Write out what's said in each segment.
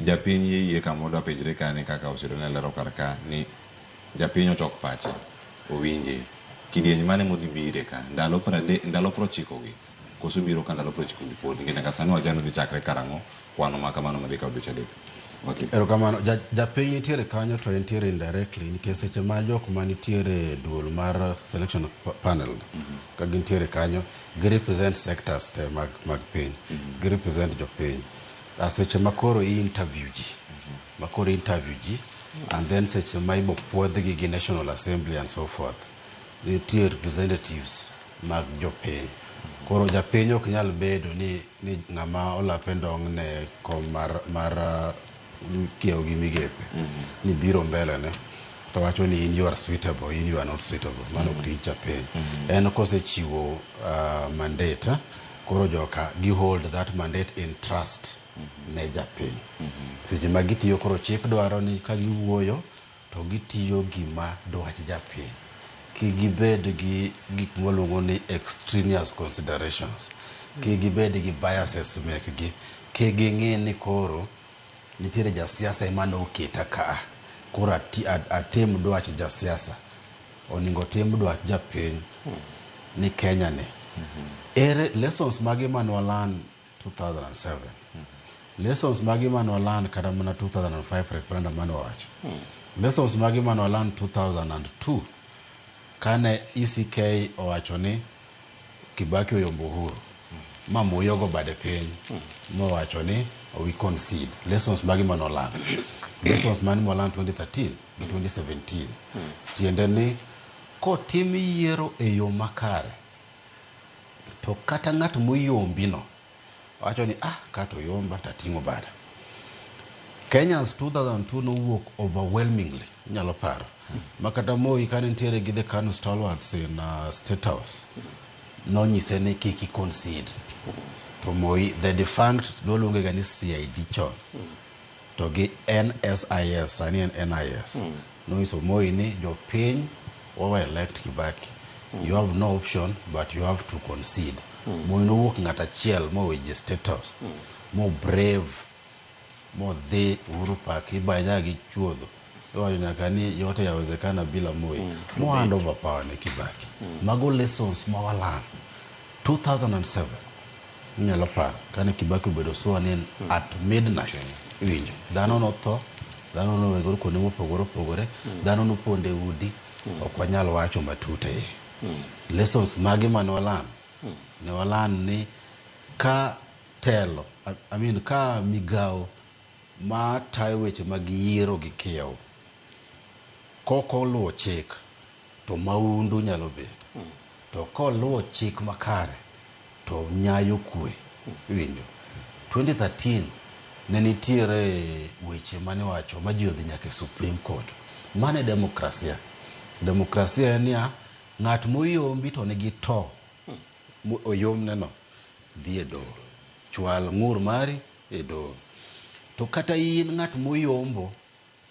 Japiny yie kama odwa penjre kane kaka Osido ne lero kar ka ni japiny ochok pache owinje kidieny mane modhi bire ka ndalo 30, ndalo 90 gi koso biro ka ndalo 90 gi pod, nikech nyaka sani wakia ni odhi chakre karang'o kwano ma kamano madhi kawo dweche 3. Wakil. Erokamano. Japiny nitiere kanyo to entiere indirectly, nikech seche ma jok manitiere e duol mar selection panel ka gintiere kanyo, gi represent sectors te mag piny, gi represent jopiny. Seche ma koro i interview ji, ma koro interview ji, and then seche ma ibo puodhgi gi National Assembly and so forth, nitie representatives mag jopiny. Koro japiny ok nyal bedo ni ng'ama olape ndong' ne kom mar kiewo gi migepe ni biro mbele ne to wacho ni in you are suitable, in you are not suitable. Mano ok tij japiny. En kosechiwo mandate, koro joka gi hold that mandate in trust ne japiny. Seche ma gitiyo koro chik dwaro ni ka giwuoyo to gitiyo gima dwach japiny. Kik gibed gi gik mwaluongo ni extraneous considerations. Kik gibed gi biases mekgi. Kik ging'i ni koro nitiere jasiasa ema noketa ka, koro atim dwach jasiasa. Onego tim dwach japiny ni Kenya ni. Ere lessons mage mane walearn 2007? Lessons mage mane walearn kata mana 2005 referendum mane wawacho? Lessons mage mane walearn 2002 kane ECK owacho ni Kibaki oyombo Uhuru ma Moi ogo bade piny mowacho ni we concede? Lessons mage mane walearn? Lessons mane walearn 2013 gi 2017? Tiende ni kotim yiero e yo makare to kata ng'at moyombino wacho ni ah, kata oyomba tating'o bada. Kenyans 2002 nowuok overwhelmingly, inyalo paro ma kata Moi kane nitiere gi the KANU stalwarts in State House nonyise ni kik i concede, to Moi, the defunct noluonge ga ni CID chon to gi NSIS, sani en NIS, nonyiso Moi ni jopiny wawa elect Kibaki, you have no option but you have to concede. Moi nowuok ng'at achiel moweje State House mo brave modhi Uhuru Park, ibaye nyaka gi chuodho, iwacho nyaka ni yote yawezekana bila Moi, mo hand over power ne Kibaki. Mago lessons ma walearn 2007. Inyalo paro kane Kibaki obedo sworn in at midnight, iwinjo dhano notho, dhano nowegore kuonde mopogore opogore, dhano nopondo e udi, ok wanyal wacho matut e iye. Lessons mage mane walearn? Ne walearn ni ka telo, I mean ka migawo ma tayo weche mag yiero gi kiewo kok oluwo chik to maundu nyalo bedo, to koluwo chik makare to nyayo kwe. Iwinjo 2013 ne nitiere weche mane wacho ma ji odhi nyaka e Supreme Court. Mano e demokrasia. Demokrasia en niya, ng'at moyombi to nigi to oyomneno dhi e doho, chwal ng'ur mari e doho. To kata in ng'at moyombo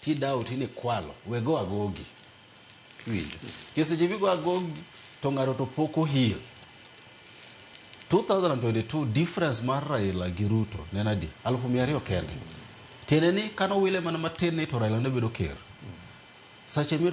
tidoubt ni kwalo, we go agogi. Iwinjo nikech seche migo agogi to ng'ato to pok ohil. 2022 difference mar Raila gi Ruto ne en adi? 200,000 kende. Tiende ni kanowile mana matin ni to Raila ne bedo ker. Seche midonjo